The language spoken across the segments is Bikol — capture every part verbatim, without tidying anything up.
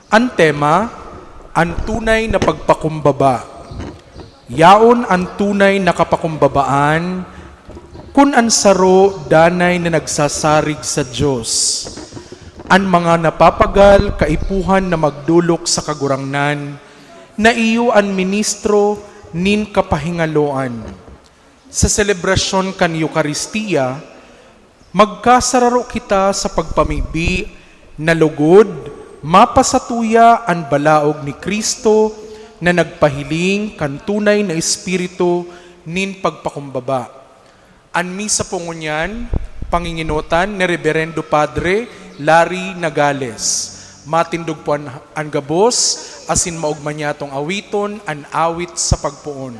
An tema, an tunay na pagpakumbaba. Yaon an tunay na kapakumbabaan kun an saro danay na nagsasarig sa Dios. An mga napapagal kaipuhan na magdolok sa Kagurangnan na iyo an ministro nin kapahingaloan. Sa selebrasyon kan Eukaristia, magkasararo kita sa pagpamibi na lugod mapasatuya an balaog ni Cristo na nagpahiling kan tunay na espiritu nin pagpakumbaba. An misa po ngunyan, panginginotan ni Reberendo Padre Larry Nagales. Matindog po an, an gabos, asin maogma niyatong awiton an awit sa pagpoon.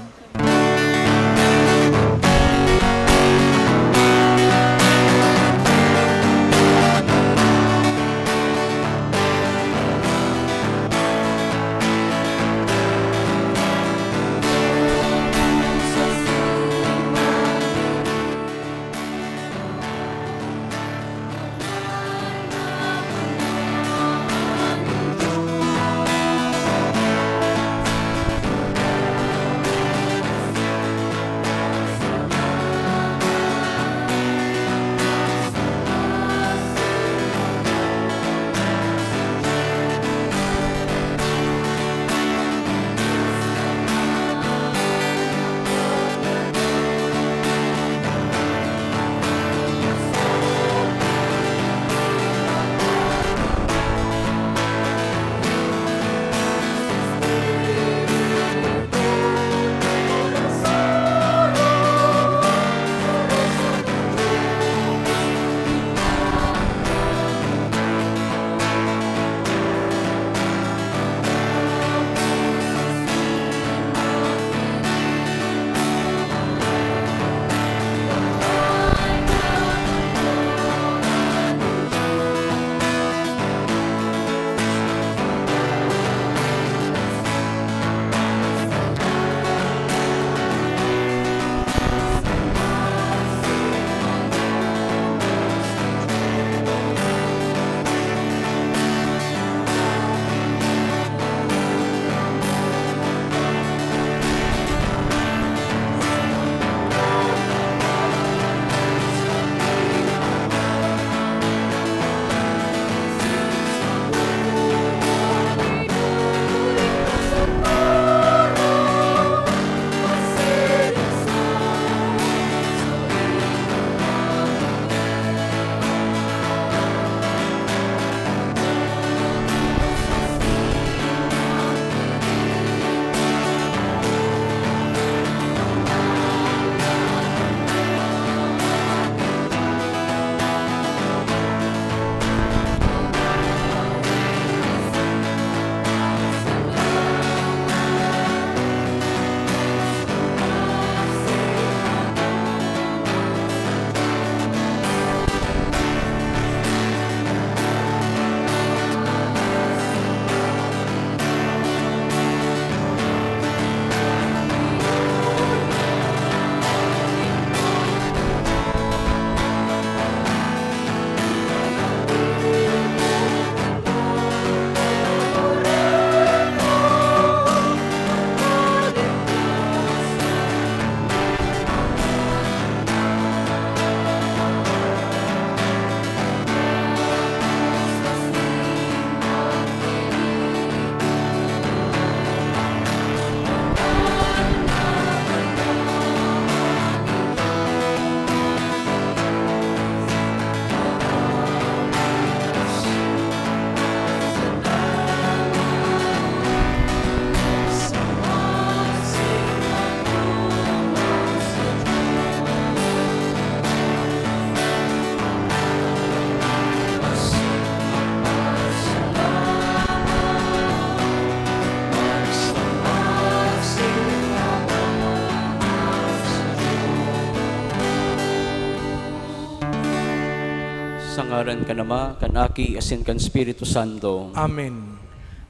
Sa ngaran kan Ama, kan Aki, asin kan Espiritu Santo. Amen.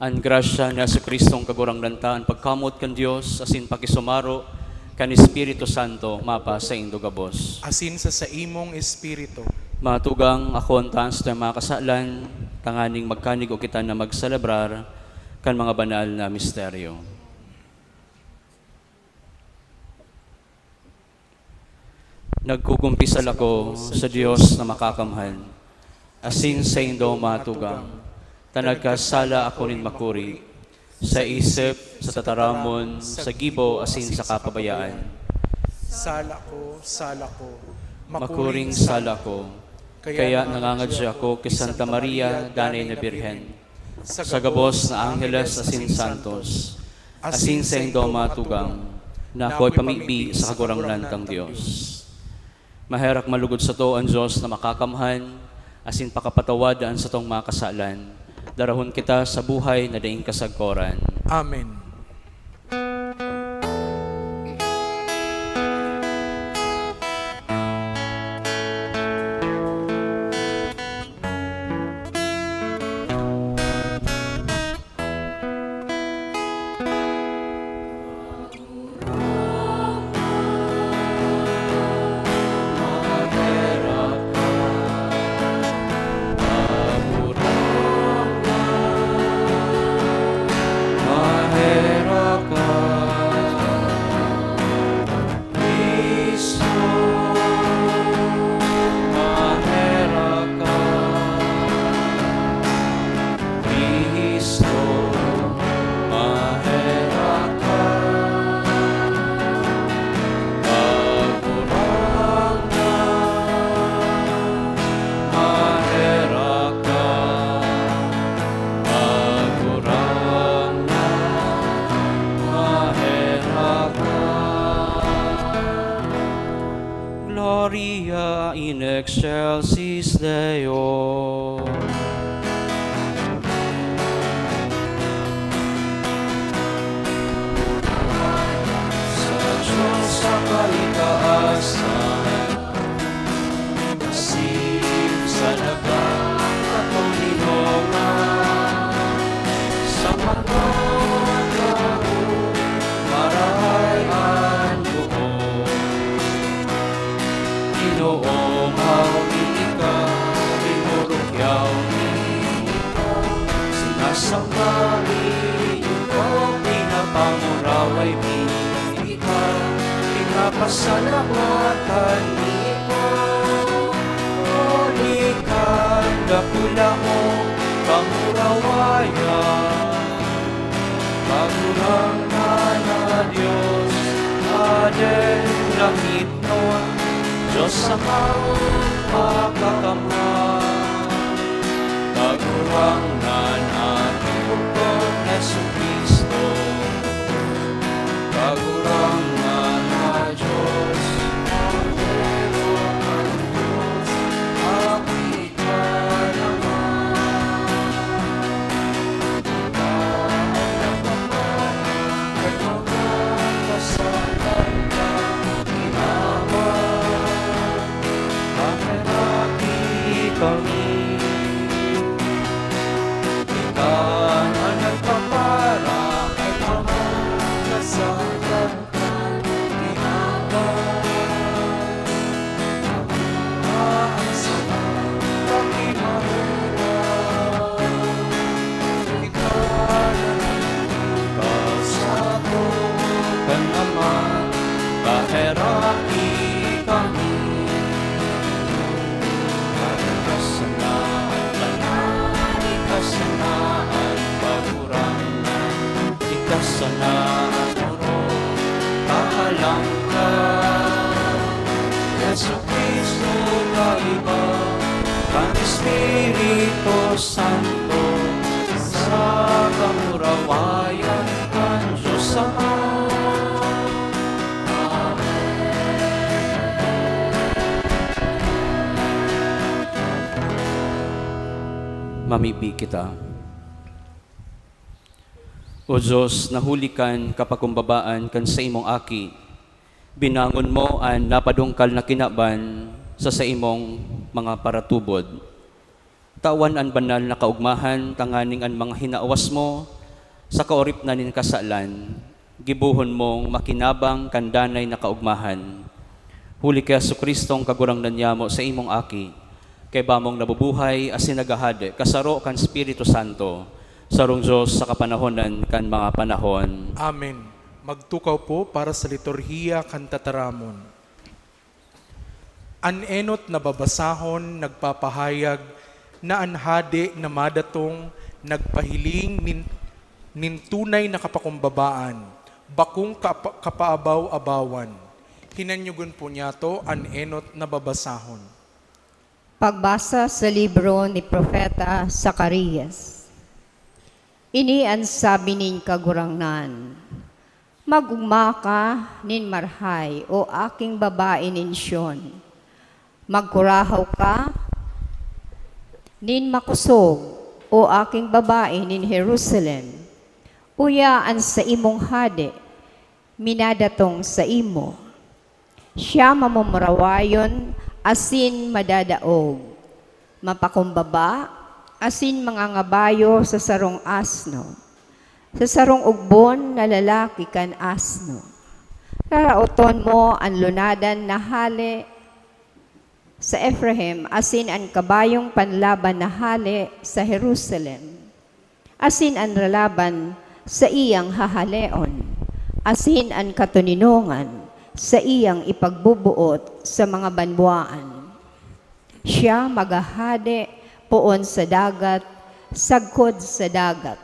An grasya ni Jesu-Cristong Kagurangnan ta, an pagkamoot kan Dios, asin pakisumaro kan Espiritu Santo, mapasaindo gabos. Asin sa saimong espiritu. Mga tugang, akoon ta an satuyang mga kasalan, tanganing magkanigo kita na magselebrar kan mga banal na misteryo. Nagkukumpisal ako sa Dios na Makakamhan, asin saindo, mga tugang, ta nagkasala ako nin makuri, sa isip, sa tataramon, sa gibo, asin sa kapabayaan. Sala ko, sala ko, makuring sala ko. Kaya nangangadya ako ki Santa Maria, Danay na Birhen, sa gabos na angheles asin santos, asin saindo, mga tugang, na akoy pamibi sa Kagurangnan tang Dios. Maherak malugod sato an Dios na Makakamhan, asin pakapatawad an satong mga kasalan. Darahon kita sa buhay na daing kasagkoran. Amen. Cristo, maherak ka, Kagurangnan, maherak ka, Kagurangnan, maherak ka. Gloria in excelsis Deo. Sa Diyos sa kaitaasan, asin sa dagang katoninongan, sa mga tawo marahay an loob. Ginoo, maogma ka, pinurukyaw mi ika, sinasamba mi ika, pinapanguraway mi ika, pinapasalamatan mi ika. Huli kan dakula mong kamurawayan, Kagurangnan na Dios, Aden langitnon, Dios Amang Makakamhan, Kagurangnan na Bugtong Jesu-Cristo, Kagurangnan na Dios, Kordero kan Dios, Aki Ika sana an orog, kahalangka. Jesu-Cristo, kaiba kan Espiritu Santo, sa kamurawayan kan Dios Ama. Amen. Mamibi kita. O Dios, na huli kan kapakumbabaan kan saimong Aki, binangon mo an napadungkal na kinaban sa saimong mga paratubod. Tawan an banal na kaogmahan tanganing an mga hinawas mo sa kaoripnan nin kasalan, gibohon mong makinabang kan danay na kaogmahan. Huli ki Jesu-Cristong Kagurangnan nyamo, saimong Aki, Kaiba mong nabubuhay asin naghahade, kasaro kan Espiritu Santo, sarong Dios sa kapanahonan kan mga panahon. Amen. Magtukaw po para sa liturhiya kan tataramon. An enot na babasahon nagpapahayag na an hade na madatong nagpahiling nin, nin tunay na kapakumbabaan, bakong kapa-, kapaabaw-abawan. Hinanyogon po niyato an enot na babasahon. Pagbasa sa libro ni Propeta Zacarias. Ini an sabi nin Kagurangnan, "Mag-ogma ka nin marhay, o aking babae nin Sion. Magkurahaw ka nin makosog, o aking babae nin Jerusalem. Uya an saimong hade, minadatong saimo. Siya mamumurawayon asin madadaog, mapakumbaba asin mangangabayo sa sarong asno, sa sarong ugbon na lalaki kan asno. Raraoton mo an lunadan na hale sa Efraim asin an kabayong panlaban na hale sa Jerusalem, asin an ralaban sa iyang hahaleon, asin an katoninongan sa iyang ipagbubuot sa mga banwaan. Siya maghahade poon sa dagat, sagkod sa dagat,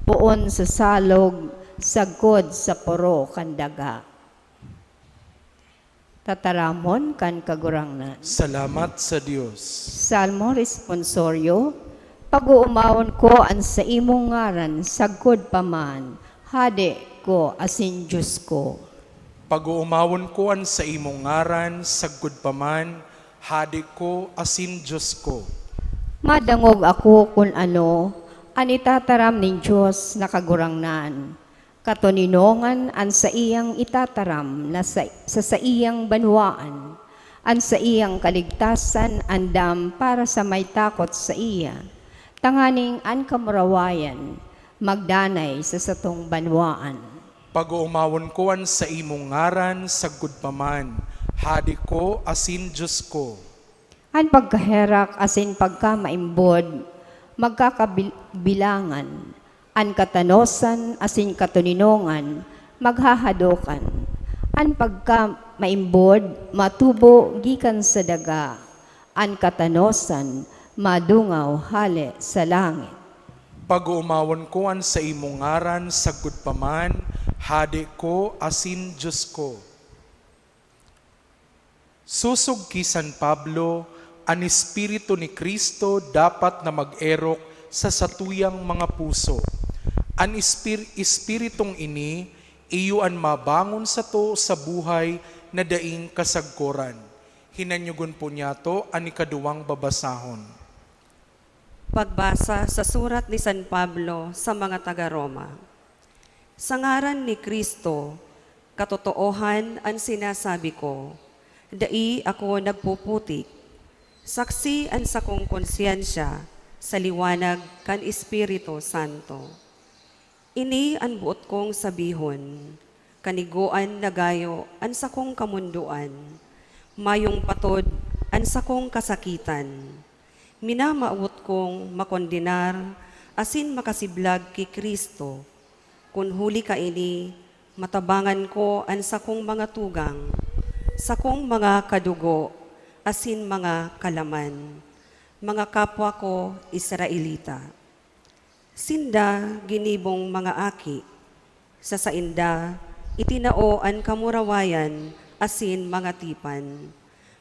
poon sa salog, sagkod sa poro kan daga." Tataramon kan Kagurangnan. Salamat sa Dios. Salmo Responsorio. Pag-oomawon ko an saimong ngaran sagkod pa man, Hade ko asin Dios ko. Pag-oomawon ko an saimong ngaran sagkod pa man, Hade ko asin Dios ko. Madangog ako kun ano an itataram nin Dios na Kagurangnan. Katoninongan an saiyang itataram na sa, sa saiyang banwaan, an saiyang kaligtasan andam para sa may takot saiya, tanganing an kamurawayan magdanay sa satong banwaan. Pag-oomawon ko an saimong ngaran sagkod pa man, Hade ko asin Dios ko. An pagkaherak asin pagkamaimbod magkakabil-, bilangan, an katanosan asin katoninongan maghahadokan. An pagkamaimbod matubo gikan sa daga, an katanosan madungaw hale sa langit. Pag-oomawon ko an saimong ngaran sagkod pa man, Hade ko asin Dios ko. Sosog ki San Pablo, an Espiritu ni Cristo dapat na mag-erok sa satuyang mga puso. An espir-, Espiritong ini, iyo an mabangon sato sa buhay na daing kasagkoran. Hinanyogon po niyato an ikaduwang babasahon. Pagbasa sa surat ni San Pablo sa mga taga Roma. Sa ngaran ni Cristo, katotoohan an sinasabi ko, dai ako nagpuputik. Saksi an sakong konsyensya sa liwanag kan Espiritu Santo. Ini an boot kong sabihon, kanigoan na gayo an sakong kamondoan, mayong patod an sakong kasakitan. Minamawot kong makondenar asin makasiblag ki Cristo, kun huli kaini, matabangan ko an sakong mga tugang, sakong mga kadugo, asin mga kalaman, mga kapwa ko Israelita. Sinda ginibong mga aki. Sa sainda, itinao an kamurawayan asin mga tipan.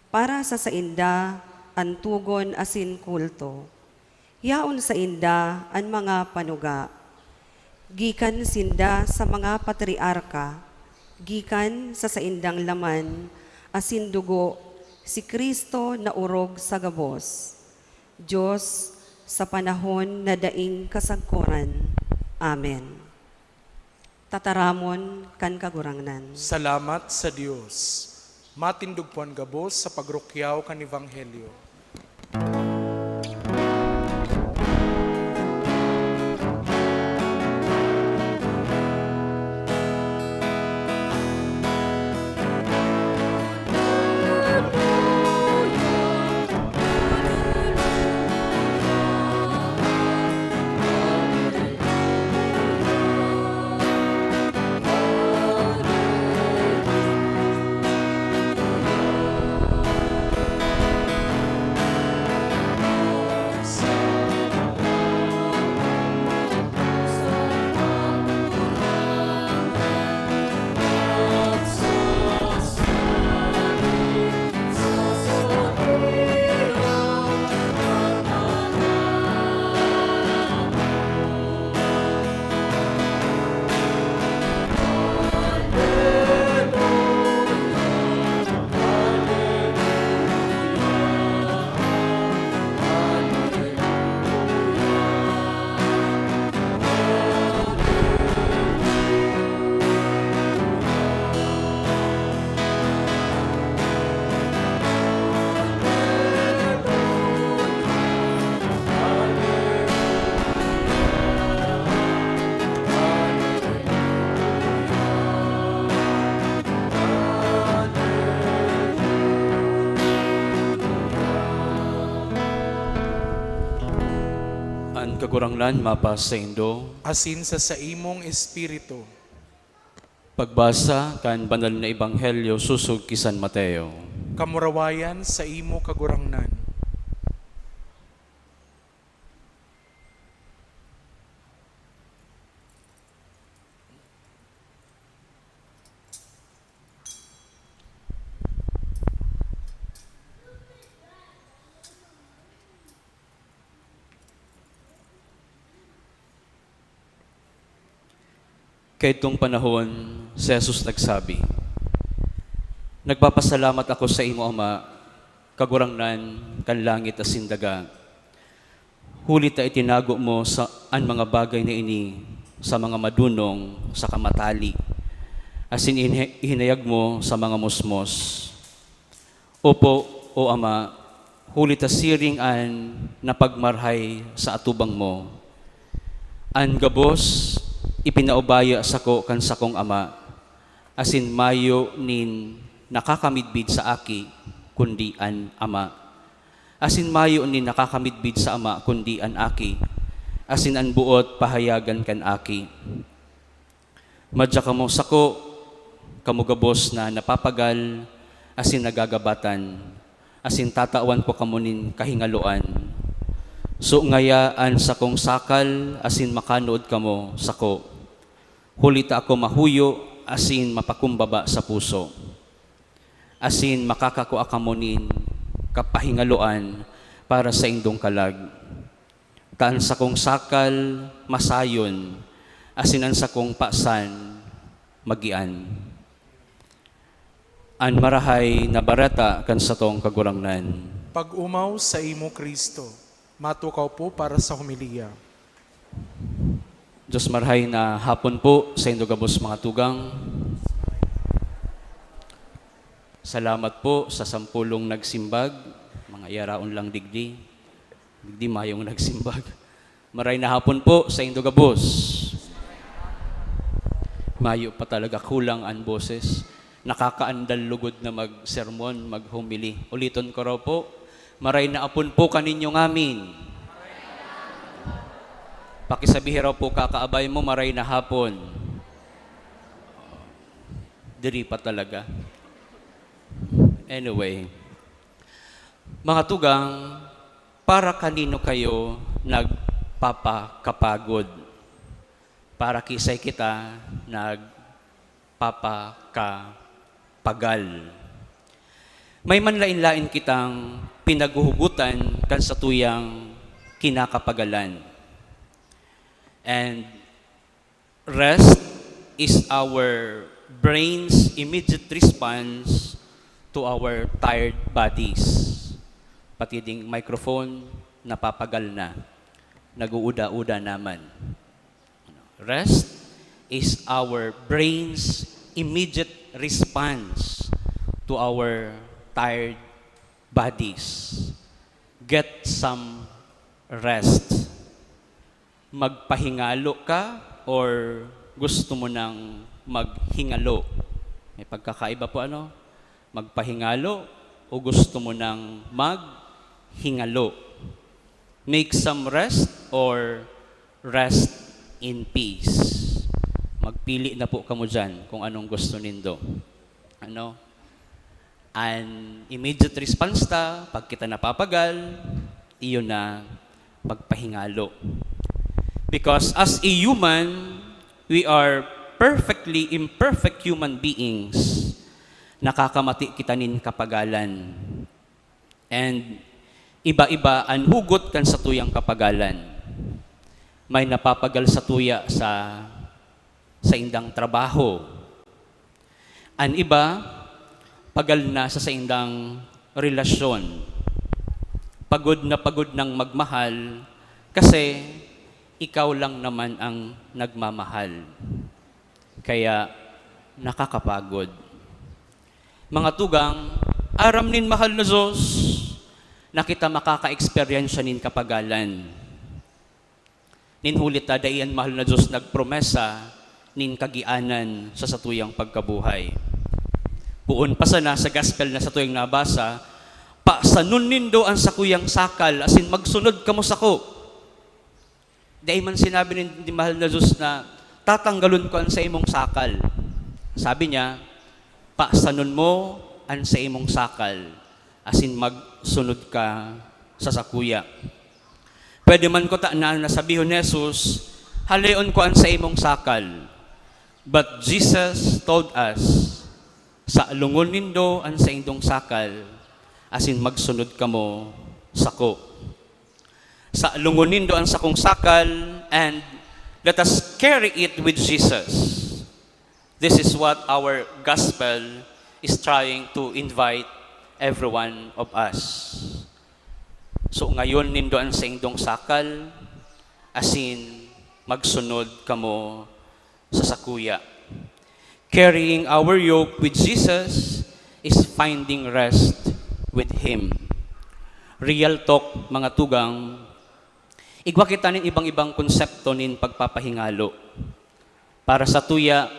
Para sa sainda, an togon asin kulto. Yaon sainda an mga panuga. Gikan sinda sa mga patriarka, gikan sa saindang laman asin dugo, si Cristo naorog sa gabos. Dios sa panahon na daing kasagkoran. Amen. Tataramon kan Kagurangnan. Salamat sa Dios. Matindog po an gabos sa pagrukyaw kan Ebanghelyo. Kagurangnan mapasaindo. Asin sa saimong espiritu. Pagbasa kan Banal na Ebanghelyo sosog ki San Mateo. Kamurawayan saimo, Kagurangnan. Kaidtong panahon, si Jesus nagsabi, "Nagpapasalamat ako sa imo, Ama, Kagurangnan kan langit asin daga, huli ta itinago mo sa, an mga bagay na ini sa mga madonong saka matali, asin ihi-, ihinayag mo sa mga musmos." Opo, O Ama, huli ta siring an napagmarahay sa atubang mo. An gabos ipinaubaya sako kan sakong Ama, asin mayo nin nakakamidbid sa Aki, kundi an Ama. Asin mayo nin nakakamidbid sa Ama, kundi an Aki, asin an boot pahayagan kan Aki. Madya kamo sako, kamo gabos na napapagal asin nagagabatan, asin tatawan ko kamo nin kahingaloan. Sungaya an sakong sakal asin makanood kamo sako, huli ta ako mahuyo asin mapakumbaba sa puso, asin makakakua kamo nin kapahingaloan para saindong kalag. Ta an sakong sakal masayon, asin an sakong pasan magian. An Marahay na Bareta kan satong Kagurangnan. Pag-omaw saimo, Cristo. Matukaw po para sa homilya. Diyos, marahay na hapon po saindo gabos, mga tugang. Salamat po sa sampulong nagsimbag, mga iyaraon lang digdi. Digdi mayong nagsimbag. Maray na hapon po saindo gabos. Mayo pa talaga, kulang an boses. Nakakaandal lugod na magsermon, maghomily. Uliton ko raw po, maray na apon po kaninyo ngamin. Pakisabihi raw po, kakaabay mo, maray na hapon. Diri pa talaga. Anyway. Mga tugang, para kanino kayo nagpapakapagod? Para kiisay kita nagpapakapagal? May manlaen-laen kitang pinaghuhugutan kan satuyang kinakapagalan. And rest is our brain's immediate response to our tired bodies. Pati ding microphone, napapagal na. Nag-uuda-uda naman. Rest is our brain's immediate response to our tired bodies. Get some rest. Magpahingalo ka or gusto mo nang maghingalo? May pagkakaiba po, ano? Magpahingalo o gusto mo nang maghingalo? Make some rest or rest in peace. Magpili na po kamo diyan kung anong gusto nindo. Ano? An immediate response ta, pag kita napapagal, iyon na pagpahingalo. Because as a human, we are perfectly imperfect human beings. Nakakamati kita nin kapagalan. And iba-iba an hugot kan satuyang kapagalan. May napapagal satuya sa saindang trabaho. An iba, pagal na sa saindang relasyon. Pagod na pagod nang magmahal kasi ikaw lang naman ang nagmamahal. Kaya nakakapagod. Mga tugang, aram nin mahal na Diyos na kita makaka-eksperyensya nin kapagalan. Nin huli ta, dai an mahal na Diyos nagpromesa nin kagianan sa satuyang pagkabuhay. Poon pa sana sa gospel na satuyang nabasa, "Pasanon nindo an sakuyang sakal asin magsunod kamo sako." Dai man sinabi nin, nin mahal na Diyos na, "Tatanggalon ko an saimong sakal." Sabi niya, "Pasanon mo an saimong sakal, asin magsunod ka sa sakuya." Pwede man kuta na, na sabihon ni Jesus, "Haleon ko an saimong sakal." But Jesus told us, "Salongon nindo an saindong sakal, asin magsunod kamo sako." Salongon nindo an sakong sakal, and let us carry it with Jesus. This is what our gospel is trying to invite every one of us. So, ngayon nindo an saindong sakal, asin magsunod kamo sa sakuya. Carrying our yoke with Jesus is finding rest with Him. Real talk, mga tugang, igwa kita nin ibang-ibang konsepto nin pagpapahingalo. Para sa tuya,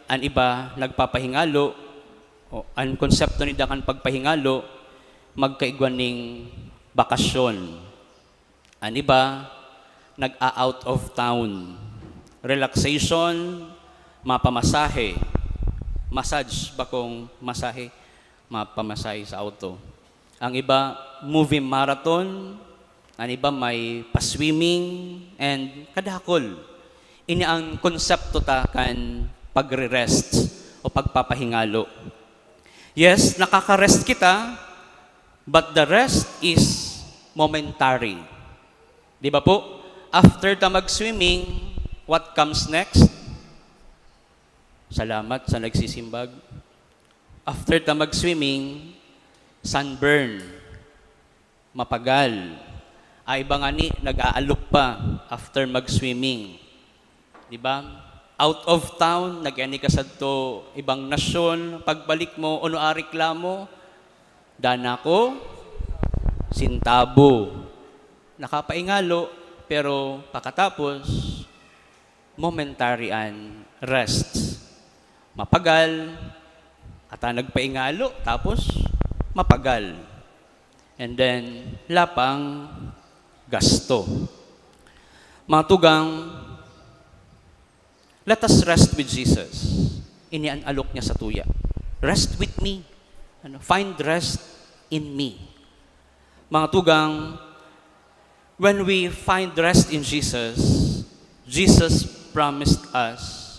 an iba nagpapahingalo, o an konsepto ninda kan pagpahingalo, magkaigwa ning bakasyon. An iba, nag-a-out of town. Relaxation, mapamasahe. Massage, bakong masahe, mapamasahe sa auto. Ang iba, movie marathon. An iba, may pa-swimming and kadakol. Ini ang konsepto ta kan pagre-rest o pagpapahingalo. Yes, nakaka-rest kita, but the rest is momentary. Di ba po? After ta mag-swimming, what comes next? Salamat sa nagsisimbag. After ta mag-swimming, sunburn, mapagal. Ay, iba ngani, nag-aalok pa after mag-swimming. Di ba? Out of town, nag-ani ka sadto ibang nasyon, pagbalik mo, ano ang reklamo? Dana ko, sintabo. Nakapaingalo, pero pakatapos, momentary an rest. Mapagal, ata nagpaingalo, tapos mapagal. And then, lapang gasto. Mga tugang, let us rest with Jesus. Ini an alok niya sa tuya. Rest with me. Ano, find rest in me. Mga tugang, when we find rest in Jesus, Jesus promised us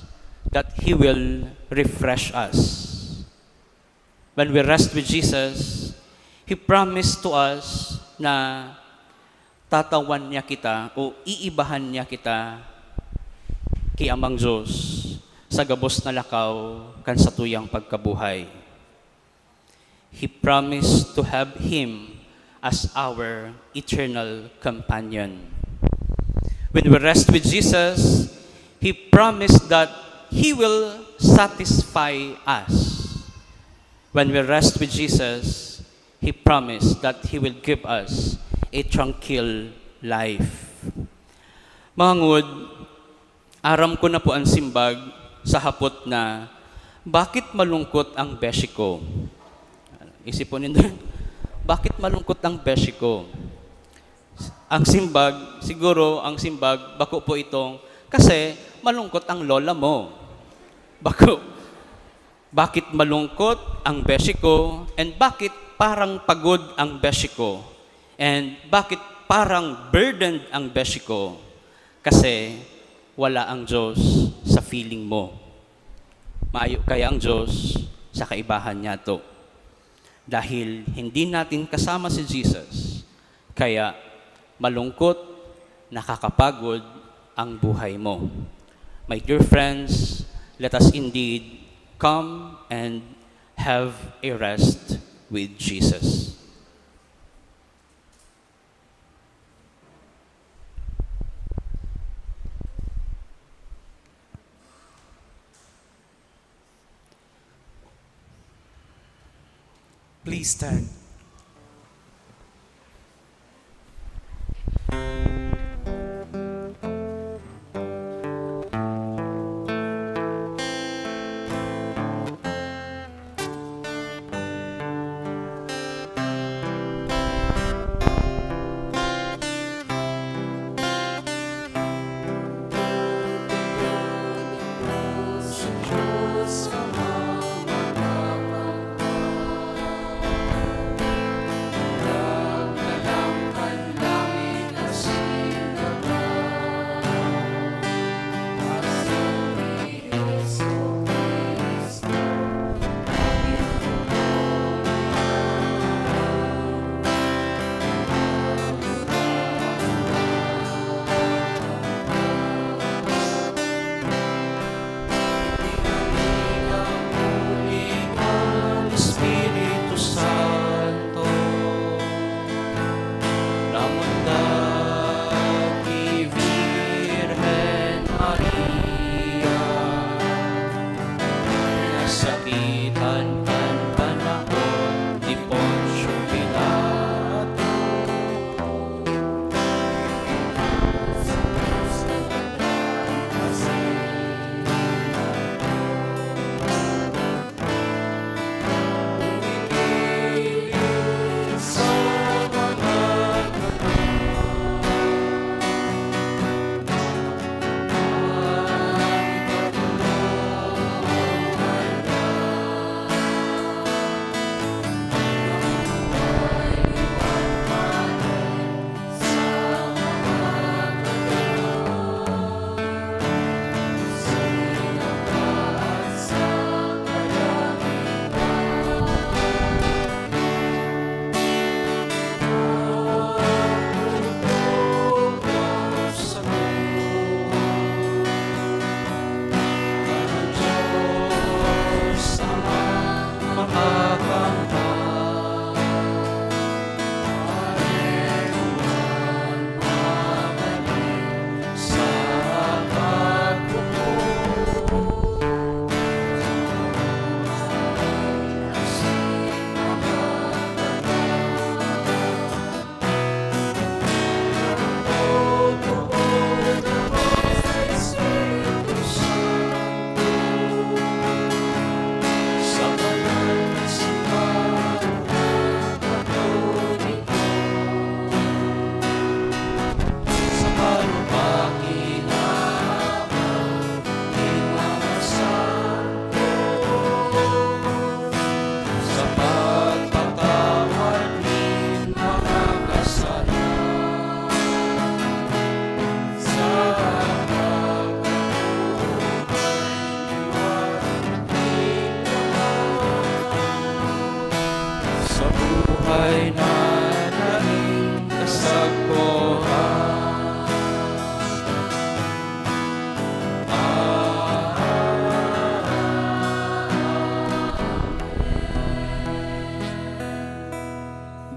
that He will refresh us. When we rest with Jesus, He promised to us na tatawan niya kita o iibahan niya kita ki Amang Diyos sa gabos na lakaw kan satuyang pagkabuhay. He promised to have Him as our eternal companion. When we rest with Jesus, He promised that He will satisfy us. When we rest with Jesus, He promised that He will give us a tranquil life. Mga ngod, aram ko na po ang simbag sa hapot na, "Bakit malungkot ang beshi ko?" Isipon nindo, "Bakit malungkot ang beshi ko?" Ang simbag, siguro ang simbag, bako po itong, "Kasi malungkot ang lola mo." Bako. Bakit malungkot ang beshi ko? And bakit parang pagod ang beshi ko? And bakit parang burdened ang beshi ko? Kasi wala ang Diyos sa feeling mo. Mayo kaya ang Diyos sa kaibahan niyato. Dahil hindi natin kasama si Jesus, kaya malungkot, nakakapagod ang buhay mo. My dear friends, let us indeed come and have a rest with Jesus. Please stand.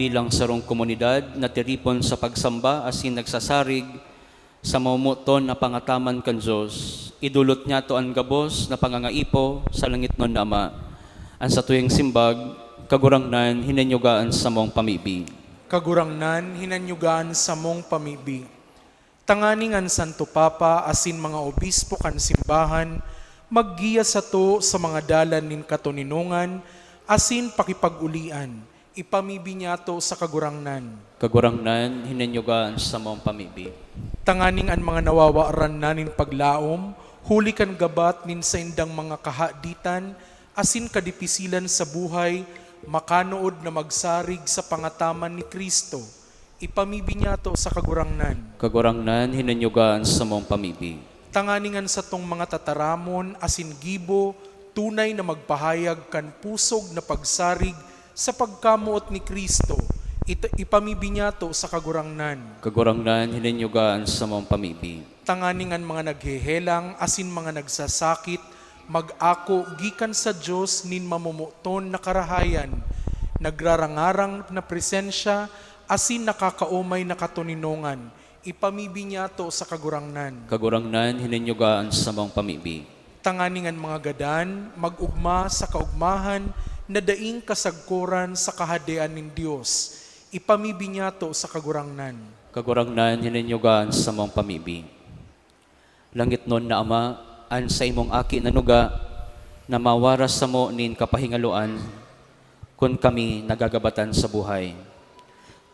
Bilang sarong komunidad na tiripon sa pagsamba asin nagsasarig sa mamomoton na pangataman kan Dios, idolot niyato an gabos na pangangaipo sa langitnon na Ama. An satuyang simbag, Kagurangnan, hinanyuga an samong pamibi. Kagurangnan, hinanyuga an samong pamibi. Tanganing an Santo Papa asin mga obispo kan simbahan maggiya sato sa mga dalan nin katoninongan asin pakipag-olian, ipamibi niyato sa Kagurangnan. Kagurangnan, hinanyuga an samong pamibi. Tanganing an mga nawawaran na nin paglaom huli kan gabat nin saindang mga kahaditan asin kadipisilan sa buhay, makanood na magsarig sa pangataman ni Cristo, ipamibi niyato sa Kagurangnan. Kagurangnan, hinanyuga an samong pamibi. Tanganing an satong mga tataramon asin gibo tunay na magpahayag kan pusog na pagsarig sa pagkamoot ni Cristo, ita-, ipamibi niyato sa Kagurangnan. Kagurangnan, hinanyuga an samong pamibi. Tanganing an mga naghehelang asin mga nagsasakit mag-ako gikan sa Dios nin mamomoton na karahayan, nagrarangarang na presensya, asin nakakaomay na katoninongan, ipamibi niyato sa Kagurangnan. Kagurangnan, hinanyuga an samong pamibi. Tanganing an mga gadan mag-ogma sa kaogmahan na daing kasagkoran sa Kahadean nin Dios, ipamibi niyato sa Kagurangnan. Kagurangnan, hinanyuga an samong pamibi. Langitnon na Ama, an saimong Aki na nuga na mawaras samo nin kapahingaloan kun kami nagagabatan sa buhay.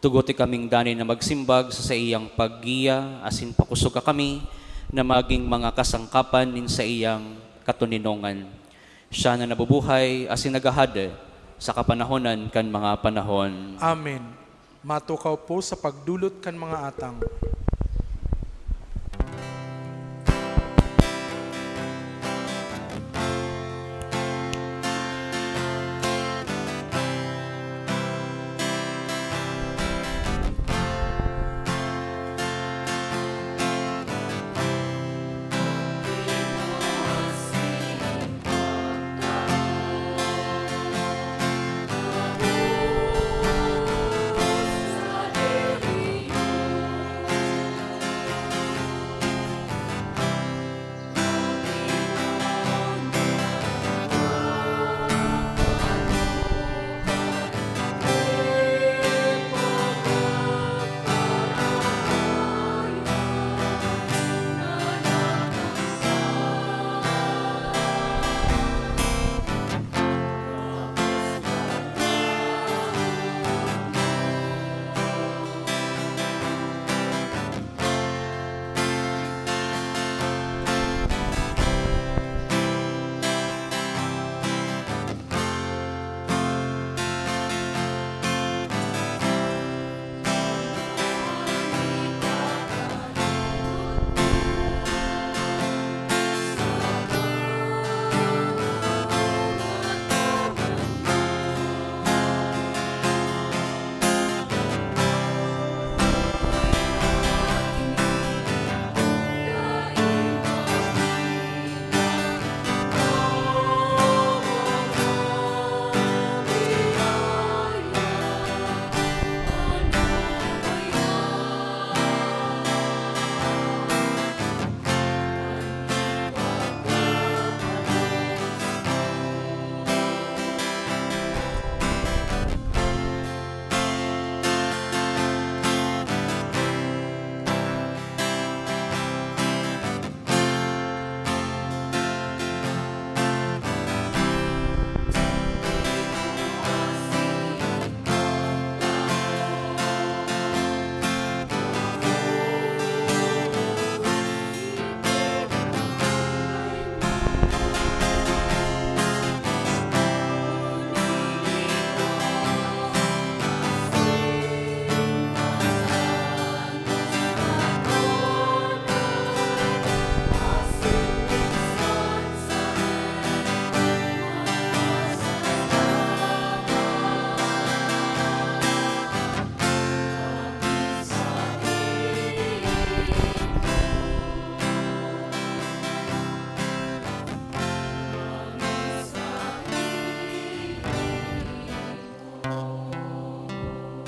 Tuguti kaming danay na magsimbag sa saiyang paggiya asin pakosoga kami na magin mga kasangkapan nin saiyang katoninongan. Siya na nabubuhay asin naghahade sa kapanahonan kan mga panahon. Amen. Matukaw po sa pagdulot kan mga atang.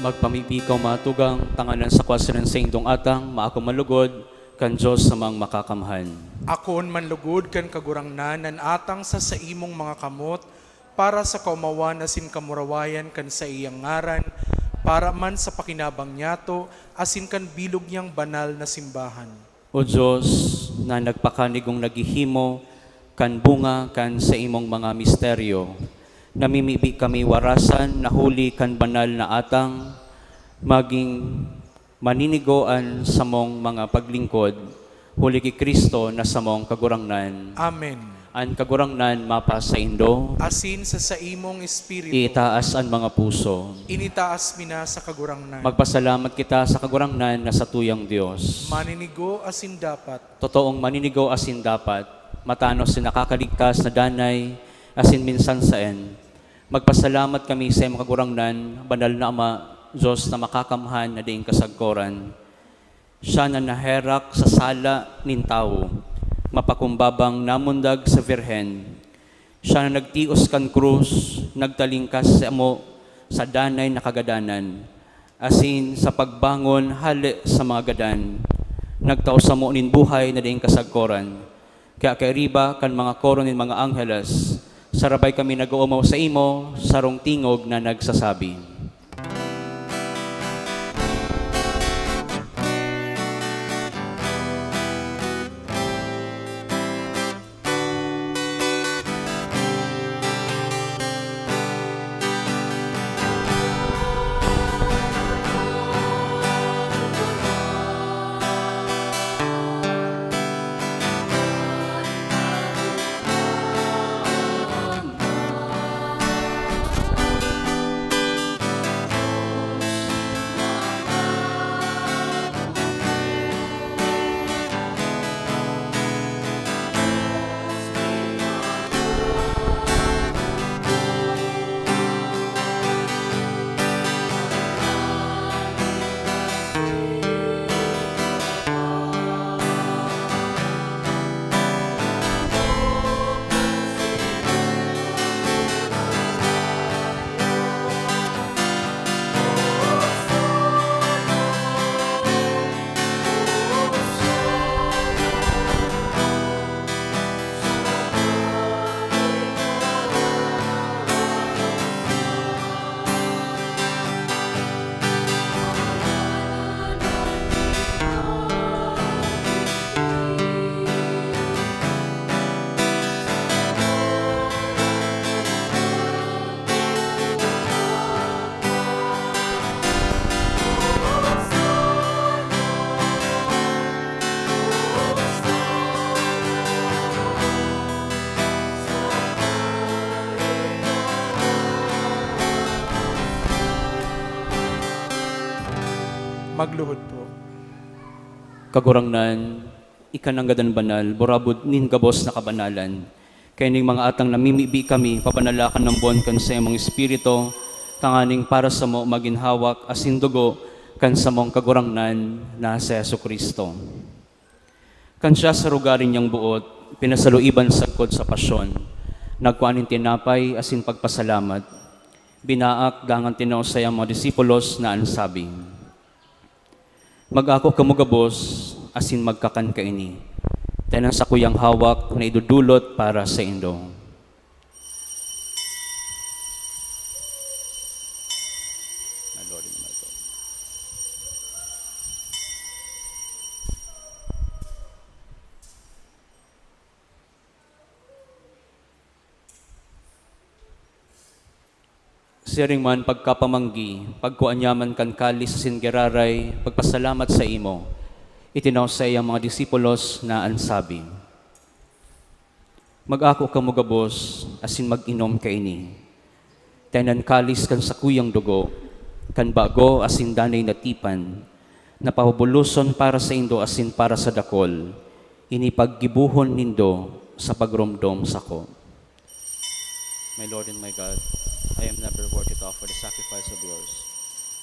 Magpamibi kaw, mga tugang, tanganan sa kuwasan ng saindong atang, maako man lugod kan Dios na Amang Makakamhan. Akoon man lugod kan Kagurangnan an atang sa saimong mga kamot, para sa kaomawan asin kamurawayan kan saiyang ngaran, para man sa pakinabang niyato asin kan bilog niyang banal na simbahan. O Dios, na nagpakanigong naghihimo kan bunga kan saimong mga misteryo, namimibi kami warasan na huli kan banal na atang, magin maninigo an samong mga paglingkod, huli ki Cristo na samong Kagurangnan. Amen. An Kagurangnan mapasaindo. Asin sa saimong espiritu. Itaas an mga puso. Initaas mi na sa Kagurangnan. Magpasalamat kita sa Kagurangnan na satuyang Dios. Maninigo asin dapat. Totoong maninigo asin dapat, matanos na nakakaligtas na danay, asin minsan saen. Magpasalamat kami sa imong Kagurangnan, Banal na Ama, Dios na Makakamhan na daing kasagkoran. Siya na naherak sa sala nin tawo, mapakumbabang namundag sa Birhen. Siya na nagtios kan krus, nagtalingkas samo sa danay na kagadanan, asin sa pagbangon hale sa mga gadan, nagtao samo nin buhay na daing kasagkoran. Kaya kairiba kan mga koro nin mga angheles, sarabay kami nag-oomaw saimo, sarong tingog na nagsasabi. Magluhod po. Kagurangnan, ika nanggad an banal, burabod nin gabos na kabanalan. Kaining mga atang namimibi kami, pabanalakan ambon kan saimong Espiritu, tanganing para samo magin hawak asin dugo kan samong Kagurangnan na si Jesu-Cristo. Kan siya sa rugari niyang boot, pinasaluiban sagkod sa pasyon, nagkua nin tinapay asin pagpasalamat, binaak dangan tinao sa iyang mga disipulos na an sabi, "Mag-ako kamo gabos asin magkakan kaini, ta ini an sakuyang hawak na idodolot para saindo." My Lord and my God. Siring man pagkapamanggi, pagkua niya man kan kalis asin giraray, pagpasalamat saimo, itinao sa iyang mga disipulos na an sabi, "Mag-ako kamo gabos asin mag-inom kaini. Ta ini an kalis kan sakuyang dugo, kan bago asin danay na tipan, na pabubuloson para saindo asin para sa dakol. Ini paggibohon nindo sa pagromdom sako." My Lord and my God, I am never worthy to offer the sacrifice of yours.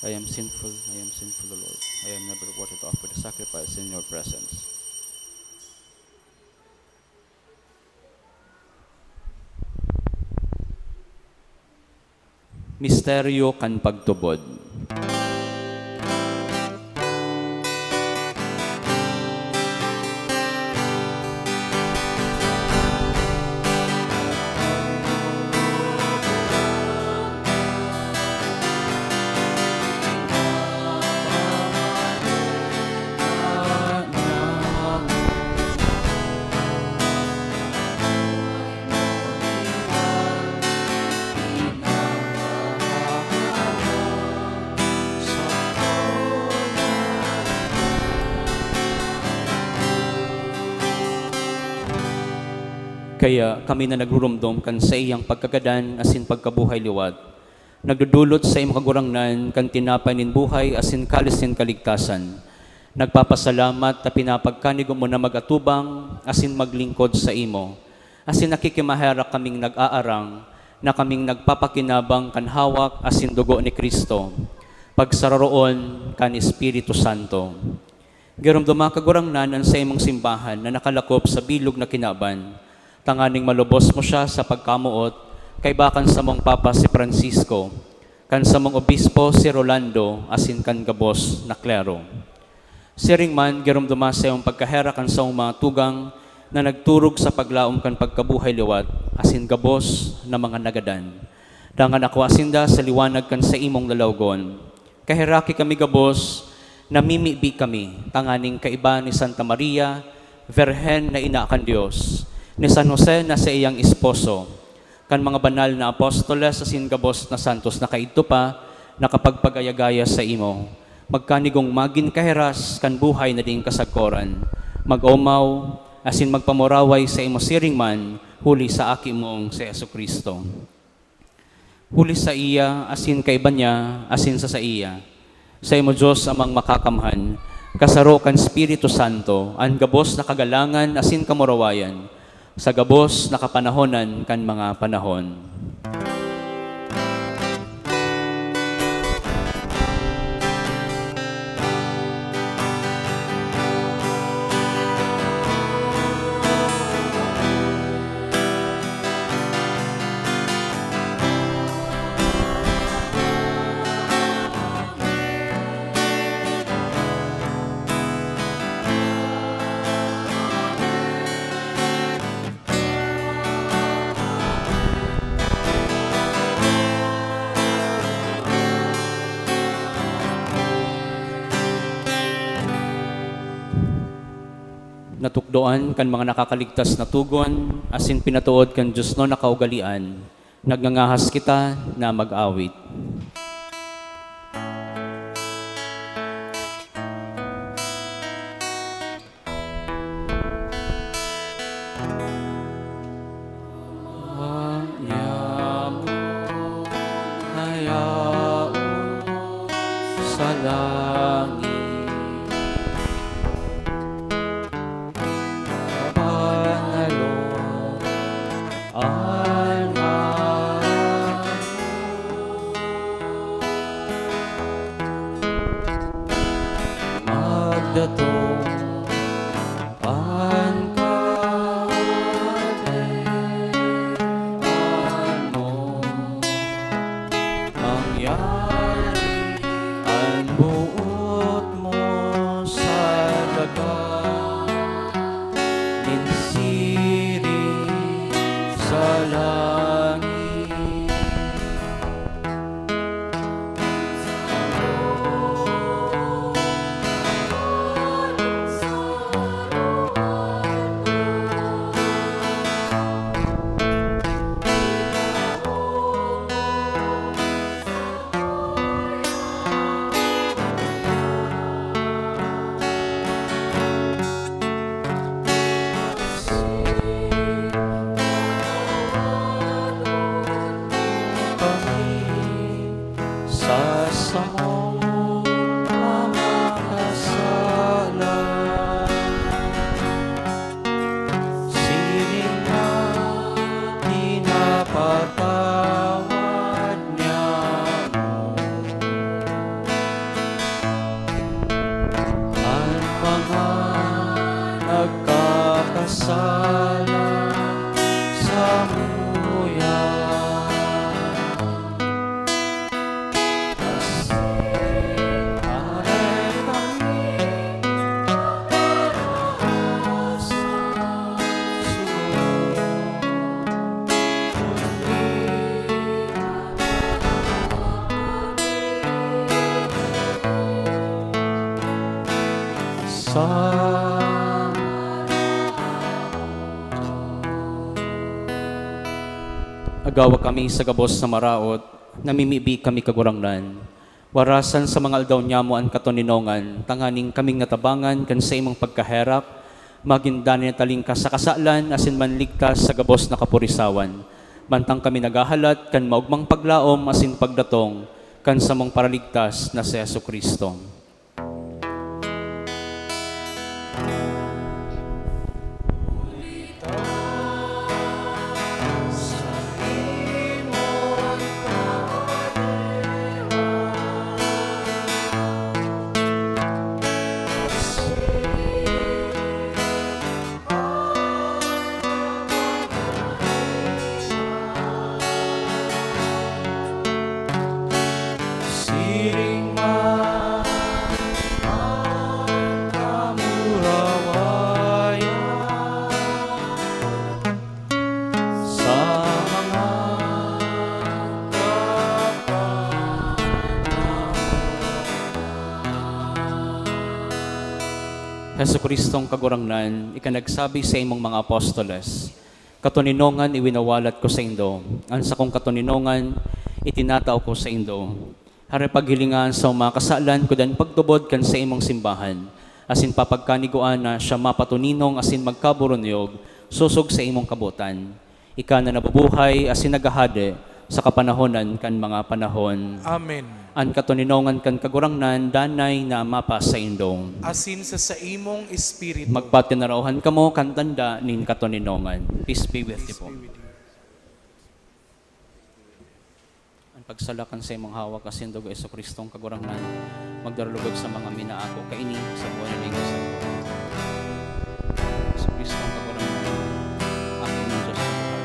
I am sinful, I am sinful, O Lord. I am never worthy to offer the sacrifice in your presence. Misteryo kan pagtubod. Kaya kami na nagrurumdom kan saiyang pagkagadan asin pagkabuhay liwat, nagdodolot sa imo, Kagurangnan, kan tinapay nin buhay asin kalis nin kaligtasan. Nagpapasalamat ta pinapagkanigo mo na mag-atubang asin maglingkod sa imo. Asin nakikimaherak kaming nag-aarang na kaming nagpapakinabang kan hawak asin dugo ni Cristo, pagsararoon kan Espiritu Santo. Giromdoma, Kagurangnan, an saimong simbahan na nakalakop sa bilog na kinaban, tanganing malubos mo siya sa pagkamoot kaiba kan samong Papa si Francisco, kan samong Obispo si Rolando, asin kan gabos na klero. Siring man, giromdoma sa iyong pagkaherak an samong mga tugang na nagturog sa paglaom kan pagkabuhay liwat, asin gabos na mga nagadan, dangan akua sinda sa liwanag kan saimong lalawgon. Kaheraki kami gabos, namimibi kami tanganing kaiba ni Santa Maria, Birhen na ina kan Dios, ni San Jose na saiyang esposo, kan mga banal na apostoles asin gabos na santos na kaidto pa nakapagpagaya-gaya saimo, magkanigong magin kahiras kan buhay na daing kasagkoran, mag-omaw asin magpamuraway saimo siring man huli sa Aki mong si Jesu-Cristo. Huli saiya, asin kaiba niya, asin sa saiya, saimo, Dios Amang Makakamhan, kasaro kan Espiritu Santo, an gabos na kagalangan asin kamurawayan, sa gabos na kapanahonan kan mga panahon. Natukdoan kan mga nakakaligtas na togon, asin pinatood kan diosnon na kaugalean, nagngangahas kita na mag-awit. An yaon na yaon sa langit, kabanalon an ngaran mo. Magdatong an Kagurangnan mo, mangyari an boot mo sa daga nin siring sa langit. Sa samong mga kasalan, siring na pinapatawad niamo an mga nagkakasala samuya. Agawa kami sa gabos na maraot, namimibi kami, Kagurangnan. Warasan sa mga aldaw niamo an katoninongan, tanganing kaming natabangan kan saimong pagkaherak, Magin danay na talingkas sa kasalan asin manligtas sa gabos na kapurisawan, mantang kami naghahalat kan maogmang paglaom asin pagdatong kan samong Paraligtas na si Jesu-Cristo. Siring man an kamurawayan sa mga kapanahonan. Jesu-Cristong Kagurangnan, ika nagsabi sa imong mga apostoles, "Katoninongan iwinawalat ko saindo, an sakong katoninongan itinatao ko saindo." Hare paghilinga an sa mga kasalan ko dan pagtubod kan sa imong simbahan, asin papagkanigua na siya mapatoninong asin magkaburunyog sosog sa imong kabotan. Ika na nabubuhay asin naghahade sa kapanahonan kan mga panahon. Amen. An katoninongan kan Kagurangnan danay na mapasaindo. Asin sa saimong espiritu. Magpatinaraohan kamo kan tanda nin katoninongan. Peace be with you po. Peace be with you. An pagsala kan saimong hawak asin dugo, Jesu-Cristong Kagurangnan, magdarulugod sa mga minaako kaini sa buhay na iglesia. Jesu-Cristong Kagurangnan, Aki nin Dios na buhay.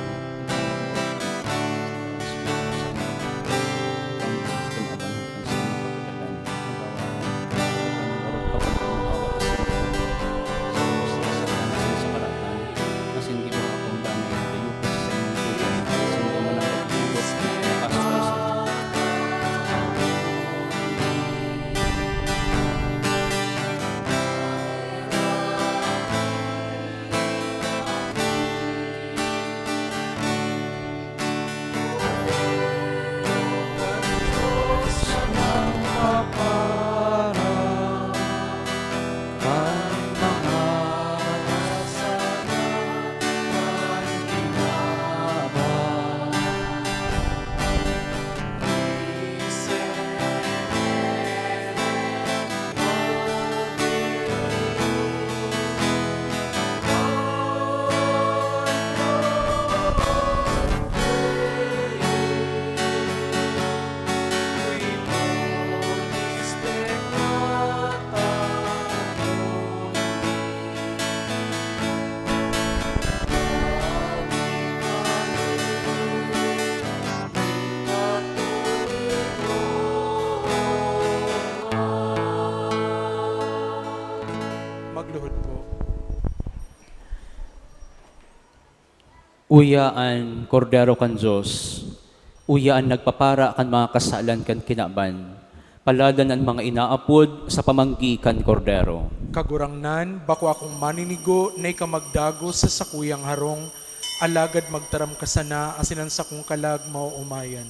Magluhod po. Uya an Kordero kan Dios, uya an nagpapara kan mga kasalan kan kinaban. Paladan an mga inaapod sa pamanggi kan Kordero. Kagurangnan, bako akong maninigo na ika magdagos sa sakuyang harong, alagad magtaram ka sana asin an sakong kalag maoomayan.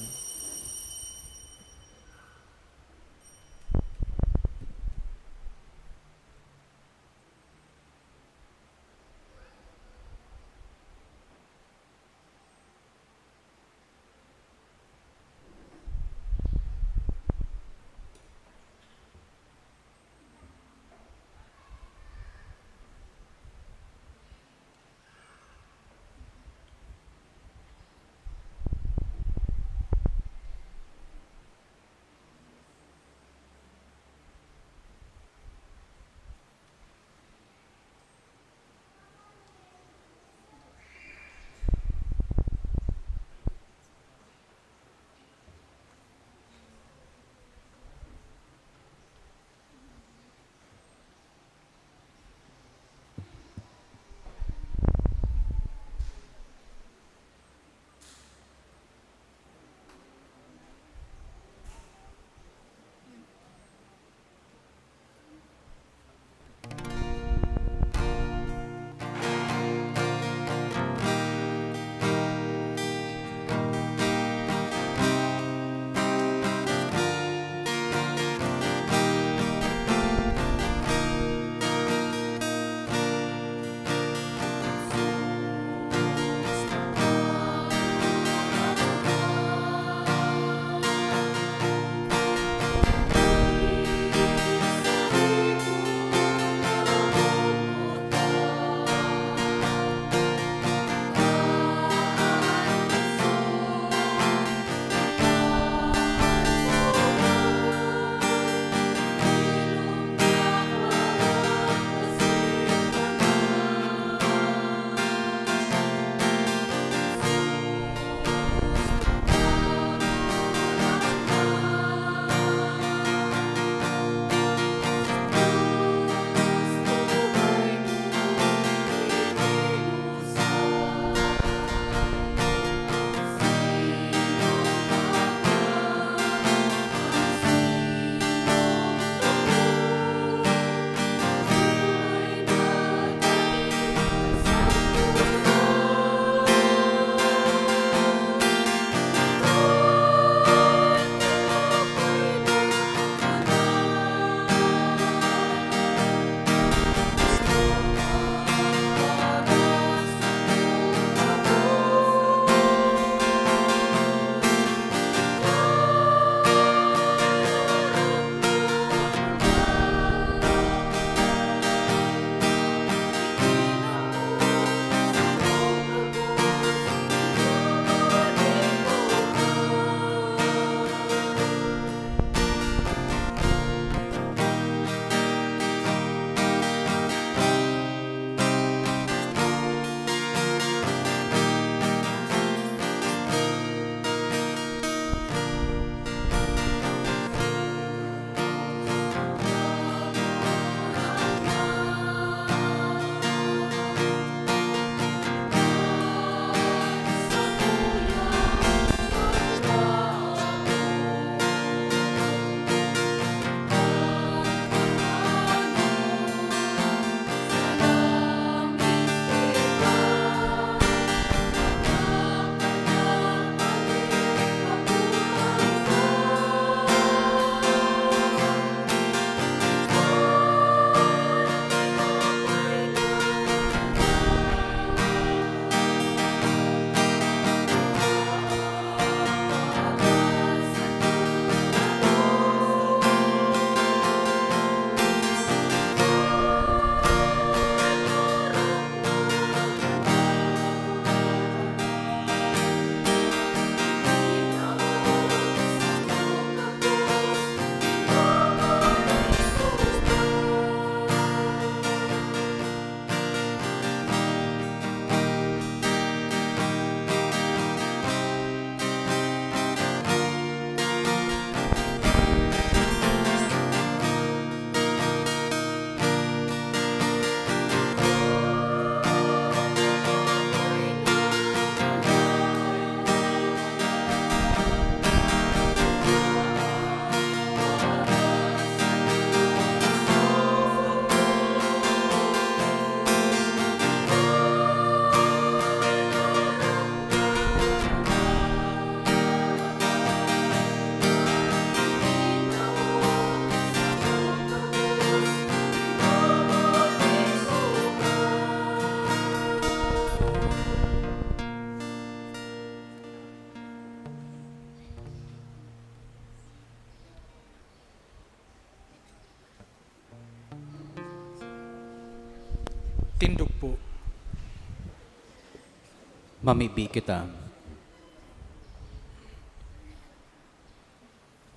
Mamibi kita.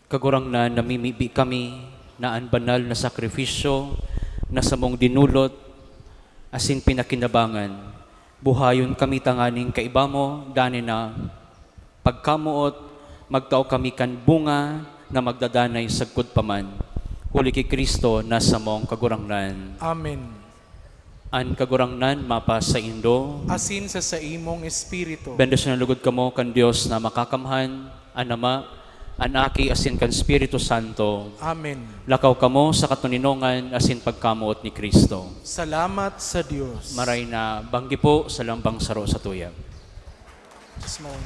Kagurangnan, namimibi kami na an banal na sakrifisyo na samong dinulot asin pinakinabangan, buhayon kami tanganing kaiba mo, dani na pagkamoot, magtao kami kan bunga na magdadanay sagkod pa man, huli ki Cristo na samong Kagurangnan. Amen. An Kagurangnan mapasaindo. Asin sa saimong espiritu. Bendisyonan lugod kamo kan Dios na Makakamhan, an Ama, an Aki, asin kan Espiritu Santo. Amen. Lakaw kamo sa katoninongan asin pagkamoot ni Cristo. Salamat sa Dios. Maray na banggi po sa lambang saro sa tuya. Small.